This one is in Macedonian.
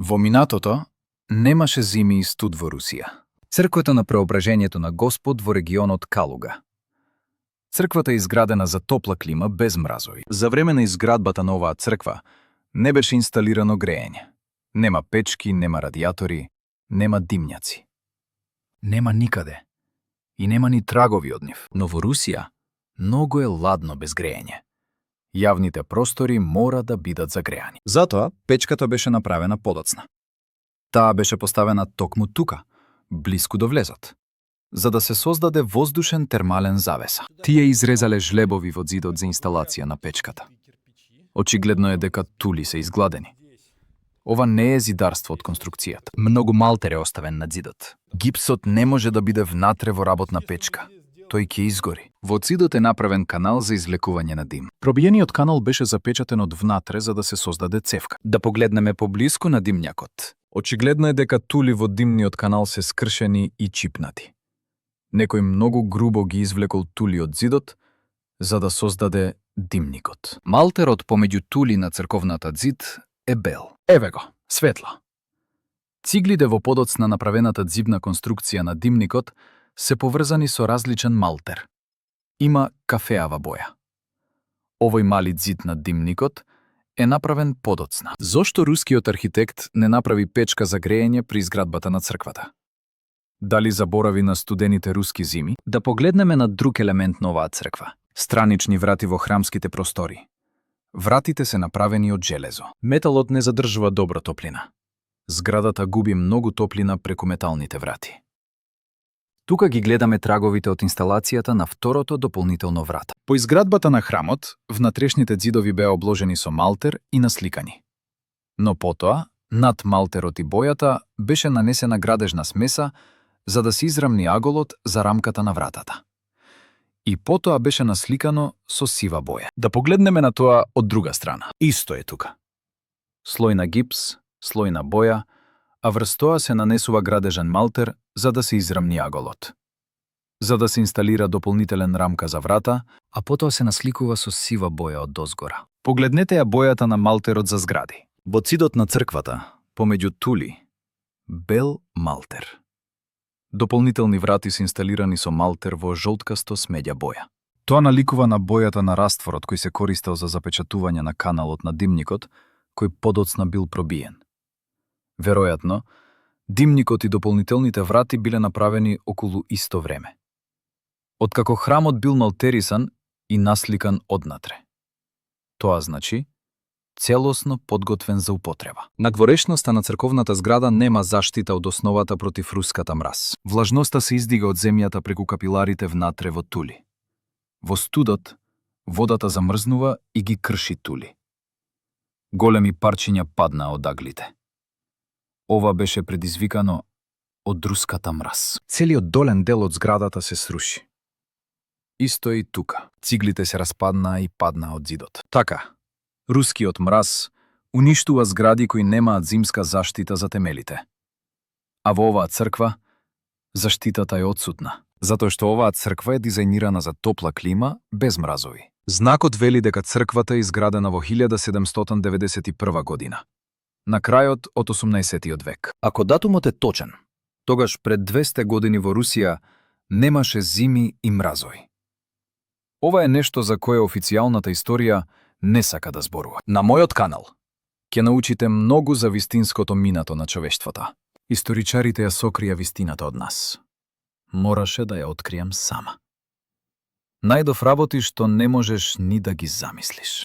Во минатото немаше зими и студ во Русија. Црквата на Преображението на Господ во регионот Калуга. Црквата е изградена за топла клима без мразови. За време на изградбата на оваа црква не беше инсталирано греење. Нема печки, нема радиатори, нема димњаци. Нема никаде. И нема ни трагови од нив. Но во Русија многу е ладно без греење. Јавните простори мора да бидат загреани. Затоа печката беше направена подоцна. Таа беше поставена токму тука, блиску до влезот, за да се создаде воздушен термален завеса. Тие изрезале жлебови во зидот за инсталација на печката. Очигледно е дека тули се изгладени. Ова не е зидарство од конструкцијата. Многу малтер е оставен на зидот. Гипсот не може да биде внатре во работна печка. Тој ќе изгори. Во зидот е направен канал за извлекување на дим. Пробиениот канал беше запечатен од внатре за да се создаде цевка. Да погледнеме поблиску на димњакот. Очигледно е дека тули во димниот канал се скршени и чипнати. Некој многу грубо ги извлекол тули од зидот за да создаде димникот. Малтерот помеѓу тули на црковната зид е бел. Еве го, светло. Циглите во подоцна направената зидна конструкција на димникот се поврзани со различен малтер. Има кафеава боја. Овој мали зид на димникот е направен подоцна. Зошто рускиот архитект не направи печка за греење при изградбата на црквата? Дали заборави на студените руски зими? Да погледнеме на друг елемент на оваа црква. Странични врати во храмските простори. Вратите се направени од железо. Металот не задржува добра топлина. Зградата губи многу топлина преку металните врати. Тука ги гледаме траговите од инсталацијата на второто дополнително врата. По изградбата на храмот, внатрешните зидови беа обложени со малтер и насликани. Но потоа, над малтерот и бојата, беше нанесена градежна смеса за да се израмни аголот за рамката на вратата. И потоа беше насликано со сива боја. Да погледнеме на тоа од друга страна. Исто е тука. Слој на гипс, слој на боја, а врз тоа се нанесува градежен малтер за да се израмни аголот. За да се инсталира дополнителен рамка за врата, а потоа се насликува со сива боја од дозгора. Погледнете ја бојата на малтерот за згради. Во цидот на црквата, помеѓу тули, бел малтер. Дополнителни врати се инсталирани со малтер во жолткасто смеѓа боја. Тоа наликува на бојата на растворот кој се користел за запечатување на каналот на димникот, кој подоцна бил пробиен. Веројатно, димникот и дополнителните врати биле направени околу исто време. Откако храмот бил малтерисан и насликан однатре. Тоа значи целосно подготвен за употреба. На дворешноста на црковната зграда нема заштита од основата против руската мраз. Влажноста се издига од земјата преку капиларите внатре во тули. Во студот, водата замрзнува и ги крши тули. Големи парчиња паднаа од аглите. Ова беше предизвикано од руската мраз. Целиот долен дел од зградата се сруши. Исто и тука. Циглите се распаднаа и паднаа од зидот. Така, рускиот мраз уништува згради кои немаат зимска заштита за темелите. А во оваа црква, заштитата е отсутна, затоа што оваа црква е дизајнирана за топла клима без мразови. Знакот вели дека црквата е изградена во 1791 година. На крајот од 18 век. Ако датумот е точен, тогаш пред 200 години во Русија немаше зими и мразови. Ова е нешто за кое официјалната историја не сака да зборува. На мојот канал ќе научите многу за вистинското минато на човештвото. Историчарите ја сокрија вистината од нас. Мораше да ја откријам сама. Најдов работи што не можеш ни да ги замислиш.